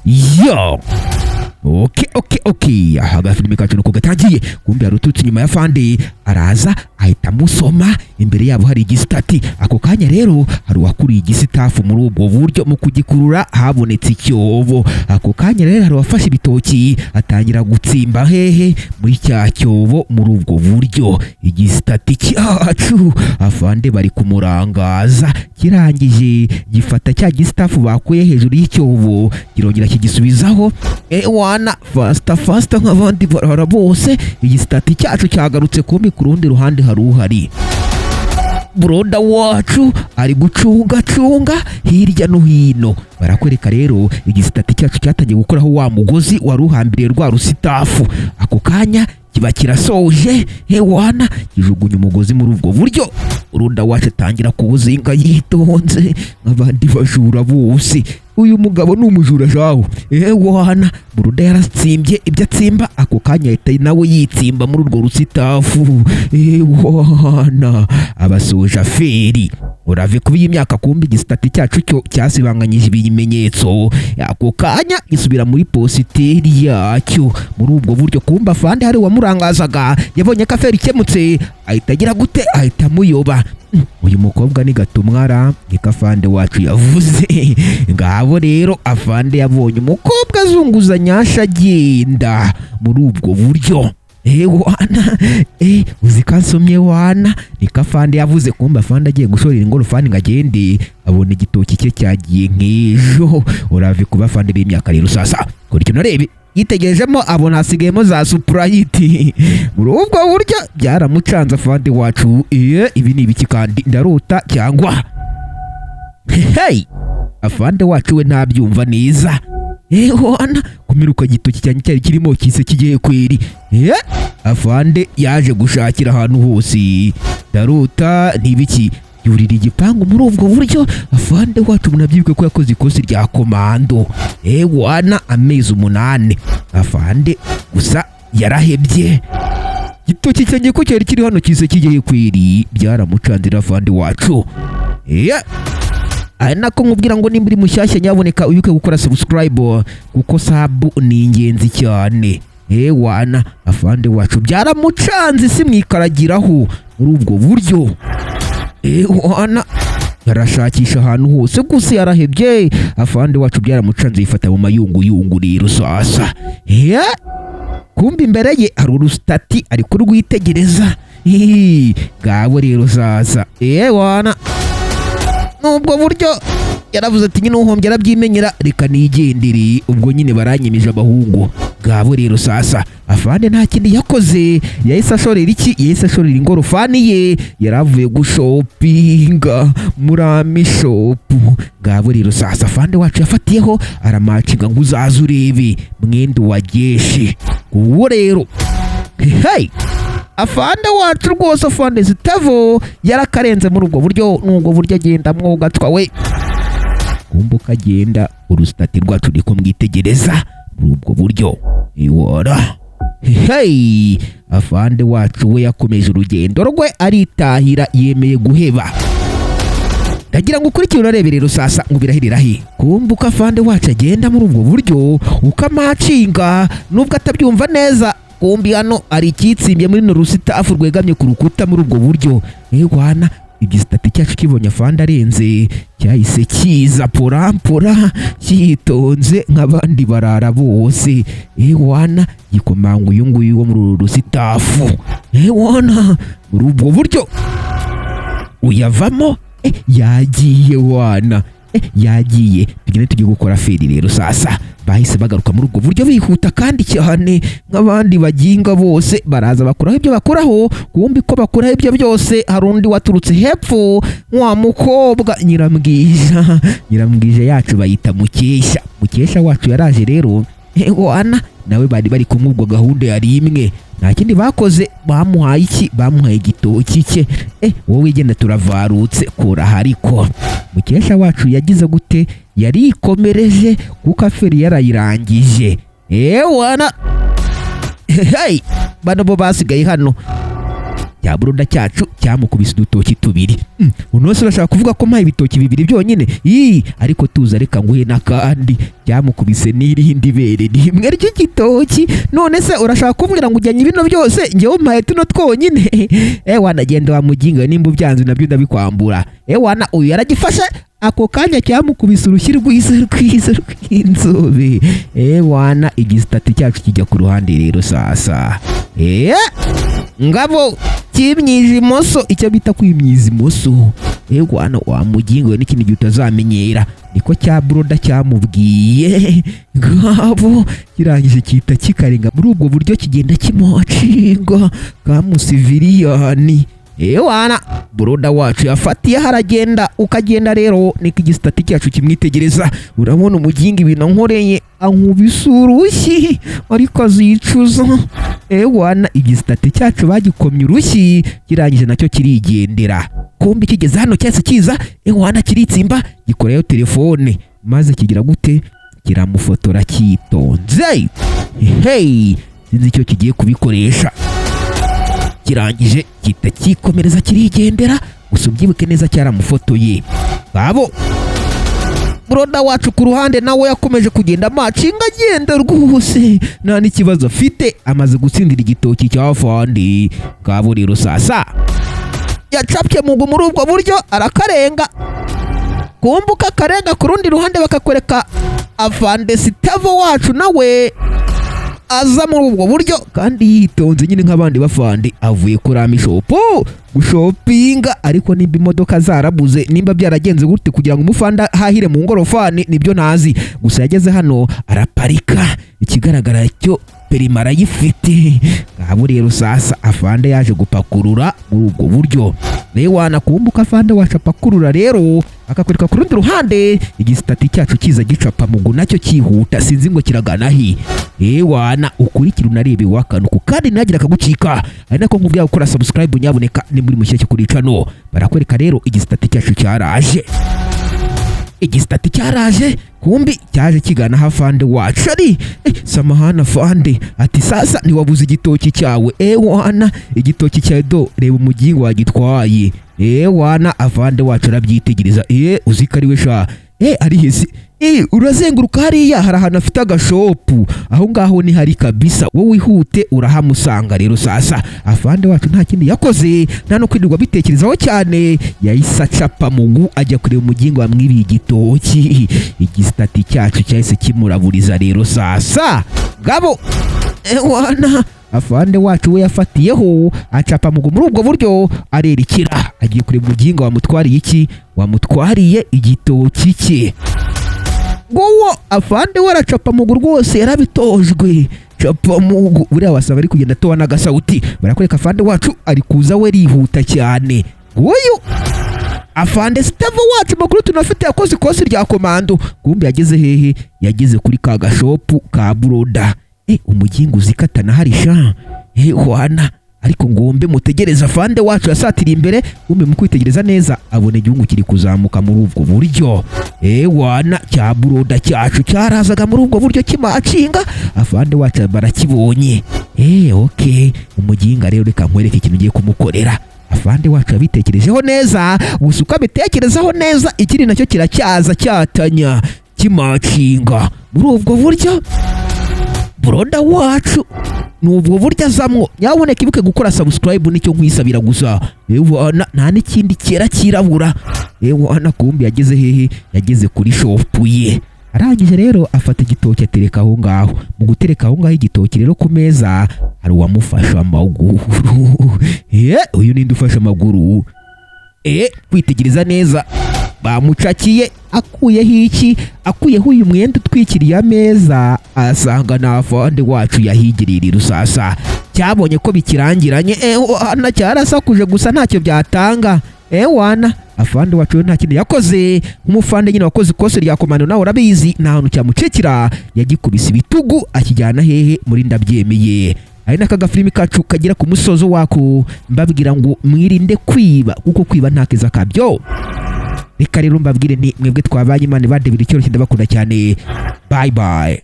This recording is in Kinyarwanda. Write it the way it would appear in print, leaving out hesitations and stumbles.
Yo, okay. Aha agafilime kacu nuko gatangiye. Kumbe hari uturutse inyuma ya fande, araza ahita amusoma. Imbere yabo hari igisitati. Ako kanya rero hari uwakuriye igisitafu muri ubwo buryo, mu kugikurura habonetse icyobo. Ako kanya rero hari uwafashe ibitoki atangira gutsimba hehe? Muri cya cyobo. Muri ubwo buryo igisitati cyacu afande bari kumurangaza, kirangije gifata cya gisitafu bakuye hejuru y'icyobo, kirongera kigisubizaho. Ewana, faster faster nk'abandi barara bose, igisitati cyacu cyagarutse. Kumbi ku rundi ruhande hari uhari buroda wacu ari gucungacunga hirya no hino. Barakwereka rero igisitati cyacu cyatangiye gukoraho wa mugozi wari uhambiriye rwa rusitafu. Ako kanya kiba kirasoje. Hewana, kijugunya umugozi muri ubwo buryo. Uruda wacu atangira kuwuzinga yitonze nk'abandi bajura bose. Uyu mugabo ni umujura jawo. Ewana, buruda yaratsimbye ibyo atsimba, ako kanya ahita nawe yitsimba muri urwo rusitafu. Ewana, abasoje aferi urave kuba iyi myaka. Kumbi igisitati cyacu cyo cyasibanganyije ibimenyetso, ako kanya gisubira muri posture yacyo muri ubwo buryo. Kumba afande hari uwamurangazaga, yabonye ko aferi ikemutse, ahita agira gute? Ahita amuyoba. Uyu mukobwa ni gatumwara, niko afande wacu yavuze. Ngabo rero afande yabonye umukobwa azunguza nyasha agenda muri ubwo buryo. Wana, uzi ko ansomye wana, niko afande yavuze. Kumba afande agiye gushorera ingorofani ngo agende, abona igitoki cye cyagiye nk'ejo. Urave kuba afande b'imyaka rero sasa kora ikintu arebe, yitegerejemo abona hasigayemo za Sprite. Muri ubwo buryo byaramucanze afande wacu. Ibi ni ibiki kandi? Ndarota cyangwa? Hey, afande wacu we ntabyumva neza. Wana, kumiruka gitoki cyanjye cyari kirimo kise kigiye kweri. Afande yaje gushakira ahantu hose, ndarota ntibiki? Yurira igipangu muri ubwo buryo. Afande wacu munabyibuke ko yakoze ikosi rya komando, wana, amezi 8. Afande gusa yarahebye. Gitoki cyanjye ko cyari kiri hano kise kigiye kweri? Byaramucanzira afande wacu. Ari nako nkubwira ngo nimba uri mushyashya, nyaboneka wibuke gukora subscribe, kuko sub ni ingenzi cyane. Wana, afande wacu byaramucanze, si mwikaragiraho muri ubwo buryo. Wana, arashakisha ahantu hose gusa yarahebye. Afande wacu byaramucanze, yifata mu mayunguyungu rero sasa. Kumbe imbere ye hari urusitati, ari kurwitegereza. Hihi, ngabo rero sasa. Wana, nubwo buryo yaravuze ati nyine uhombye arabyimenyera, reka nigendere. Ubwo nyine baranyimije abahungu. Ngabo rero sasa afande nta kindi yakoze, yahise ashorera iki? Yahise ashorera ingorofani ye, yari avuye gushopinga muri Amishop. Ngabo rero sasa afande wacu yafatiyeho aramacinga ngo uzaze urebe mwenda wa geshi. Uwo rero, hey, afande wacu rwose, afande Zitavo yarakarenze muri ubwo buryo. N'ubwo buryo agenda mwogatwa we. Kumva uko agenda, urusitati rwacu uri kumwitegereza muri ubwo buryo. Iwora, hey, afande wacu we yakomeje urugendo rwe, aritahira, yemeye guheba. Ndagira ngo ukurikire urarebe rero sasa ngo birahirira he. Kumva uko afande wacu agenda muri ubwo buryo, uko amacinga nubwo atabyumva neza. Kumbi hano hari ikitsimbye muri runo rusitafu rwegamye ku rukuta muri ubwo buryo. Wana, igisitati cyacu kibonye afande arenze, cyahise kiza porampora cyitonze nk'abandi barara bose. Wana, gikomanga uyu nguyu wo muri uru rusitafu. Wana, muri ubwo buryo uyavamo. Yagiye wana, yagiye. Tugende tujye gukora feri rero sasa. Bahise bagaruka muri ubwo buryo bihuta kandi cyane nk'abandi baginga bose, baraza bakuraho ibyo bakuraho. Kumbi ko bakuraho ibyo byose, hari undi waturutse hepfo, wa mukobwa Nyirambwija. Nyirambwija yacu bayita Mukesha. Mukesha wacu yaraje rero. Wana, nawe bari bari kumwe, ubwo gahunda yari imwe, nta kindi bakoze. Bamuhaye iki? Bamuhaye igitoki cye. Wowe genda turavarutse kuraha. Ariko Mukesha wacu yagize gute? Yarikomereje kuko aferi yarayirangije. Wana, hey, bano bo basigaye hano. Cya buruda cyacu cyamukubise udutoki tubiri. Uno wese urashaka kuvuga ko mpaye ibitoki bibiri byonyine? Ii, ariko tuza, reka nguhe n'akandi. Cyamukubise n'irindi bere rimwe ry'igitoki. None se urashaka kumbwira ngo ujyanye bino byose, njyewe umpaye tuno twonyine? Ewana, genda wa muginga, nimba ubyanze nabyo ndabikwambura. Ewana, uyu yaragifashe ako kanya, cyamukubise urushyi rwiza rwiza rw'inzobe. Ewana, igisitati cyacu kijya ku ruhande rero. Sasa ngabo kimyije imoso, icyo bita kwimyiza imoso. Ewana, wa mugingo we, n'ikindi gihe utazamenyera, niko cya buroda cyamubwiye. Ngabo kirangije kita kikarenga muri ubwo buryo, kigenda kimucinga kamusiviriyani. Ewana, buroda wacu yafatiye haragenda ukagenda rero, niko igisitati cyacu kimwitegereza. Urabona umuginga ibintu ankoreye, ankubise urushyi ariko azicuza. Ewana, igisitati cyacu bagikomye urushyi, kirangije nacyo kirigendera. Kumbi kigeze hano cyahise kiza, ewana, kiritsimba, gikorayo telefone, maze kigira gute? Kiramufotora cyitonze. Hey, sinzi icyo kigiye kubikoresha. Kirangije gihita cyikomereza, kirigendera. Gusa ubyibuke neza, cyaramufotoye. Ngabo buroda wacu ku ruhande nawe yakomeje kugenda amacinga, agenda rwose nta n'ikibazo afite, amaze gutsindira igitoki cya fandi. Ngabo rero sasa yacapye mugu muri ubwo buryo, arakarenga. Kumbuka akarenga ku rundi ruhande, bakakwereka afande Sitavo wacu nawe aza muri ubwo buryo kandi yitonze nyine nk'abandi bafande, avuye kuri ami shop gushopinga. Ariko nimba imodoka zarabuze, nimba byaragenze gute kugira ngo umufande ahahire mu ngorofani, nibyo ntazi. Gusa yageze hano araparika, ikigaragara cyo perimi arayifite. Ngabo rero sasa afande yaje gupakurura muri ubwo buryo. Rewana, kumbuka afande wacu apakurura rero, akakwereka ku rundi ruhande igisitati cyacu kiza gicapa mugu nacyo cyihuta, sinzi ngo kiragana he. Ewana, ukurikire unarebe wakanuku kandi ntihagire akagucika, ari nako nkubwira gukora subscribe nyabuneka ni muri mushyashya kuri channel. Barakwereka rero igisitati cyacu cyaraje, igisitati cyaraje. Kumbi cyaje kigana aho afande wacu ari. Samahani afande, ati sasa ntiwabuze igitoki cyawe? Ewana, igitoki cyawe do, reba umugingo wagitwaye. Ewana, afande wacu arabyitegereza. Uzi ko ari we sha? Ari hese? Urazenguruka hariya, hari ahantu afite agashopu, aho ngaho ni hari kabisa, wowe wihute urahamusanga. Rero sasa afande wacu nta kindi yakoze, nta no kwirirwa bitekerezaho cyane, yahise acapa mugu ajya kureba umugingo wamwibiye igitoki. Igisitati cyacu cyahise kimuraburiza rero sasa. Gabo, ewana, afande wacu we yafatiyeho acapa mugu muri ubwo buryo, arerekera agiye kureba umugingo wamutwariye iki, wamutwariye igitoki cye. Nguwo afande we aracapa mugu rwose, yarabitojwe. Capa mugu, buriya wasanga ari kugenda atoba n'agasawuti. Barakwereka afande wacu ari kuza, we rihuta cyane. Nguyu afande Steve wacu, makuru tunafite yakoze ikosi rya komando. Kumbe yageze hehe? Yageze kuri ka gashopu ka buroda. Umugingo uzikatana hari sha. Wana, ariko ngombe mutegereze. Afande wacu yasatiriye imbere, kumbe mu kwitegereza neza abona igihugu kiri kuzamuka muri ubwo buryo. Wana, cya buroda cyacu cyarazaga muri ubwo buryo kimacinga, afande wacu barakibonye. Okay, umuginga rero reka nkwereke ikintu ugiye kumukorera. Afande wacu yabitekerejeho neza, gusa uko abitekerezaho neza ikiri nacyo kiracyaza cyatanya kimacinga muri ubwo buryo. Buroda wacu ni ubwo buryo azamwo. Nyabuneka ibuke gukora subscribe, nicyo nkwisabira gusa. Ewana, nta n'ikindi cyera cyirabura. Ewana, kumbi yageze hehe? Yageze kuri shopu ye. Arangije rero afata igitoki atereka aho ngaho. Mu gutereka aho ngaho igitoki rero ku meza, hari uwamufashe amaguru. Uyu ninde ufashe amaguru? Kwitegereza neza, bamucakiye akuyeho iki? Akuyeho uyu mwenda utwikiriye ameza, asanga na afande wacu yahigiriye rusasa. Cyabonye ko bikirangiranye, wana, cyarasakuje gusa ntacyo byatanga. Wana, afande wacu we nta kintu yakoze, nk'umufande nyine wakoze ikosi rya komando, nawe urabizi, nta hantu cyamucikira. Yagikubise ibitugu akijyana hehe? Muri ndabyemeye. Ari n'aka gafilimi kacu kagera ku musozo wako, mbabwira ngo mwirinde kwiba kuko kwiba nta keza kabyo. Reka rero mbabwire nti mwebwe twabanye, Imana ibandebera icyoroshye, ndabakunda cyane. Bye bye.